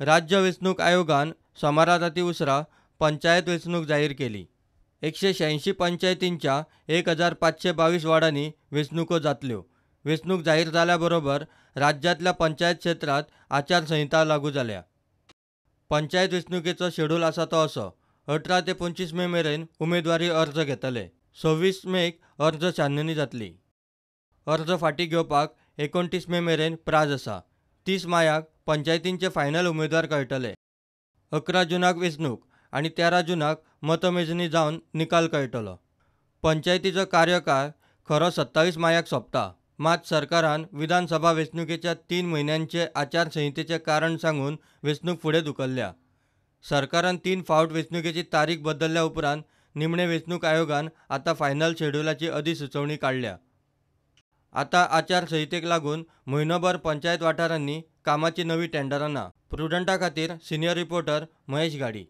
राज्य वेंचणूक आयोगान सोमारा रातीं उसरां पंचायत वेंचणूक जाहीर केली. 186 पंचायतींच्या 1522 वार्डांनी वेंचणुको जातल्यो. वेंचणूक जाहीर जाल्या बरोबर राज्यांतल्या पंचायत क्षेत्रांत आचारसंहिता लागू जाल्या. पंचायत वेंचणुकेचो शेड्यूल आसा तो असो: 18 ते 25 मे मेरेन उमेदवारी अर्ज घेतले. 26 मेक अर्ज छाननी जातली. अर्ज फाटीं घेवपाक 29 मे मेरेन प्राज आसा. 30 मायाक पंचायतींचे फायनल उमेदवार कळटले. 11 जुनाक वेंचणूक आनी 13 जुनाक मतमेजणी जावन निकाल कळटलो. पंचायतीचो कार्यकाळ खरो 27 मायाक सोंपता. मात सरकारान विधानसभा वेंचणुकेच्या 3 म्हयन्यांचे आचारसंहितेचें कारण सांगून वेंचणूक फुडें धुकल्ल्या. सरकारान 3 फावट वेंचणुकेची तारीख बदल्ल्या उपरांत निमणे वेंचणूक आयोगान आतां फायनल शेड्युलाची अधिसुचोवणी काडल्या. आतां आचारसंहितेक लागून म्हयनोभर पंचायत वाठारांनी कामाचीं नवीं टेंडरां ना. प्रुडंटा खातीर सिनियर रिपोर्टर महेश घाडी.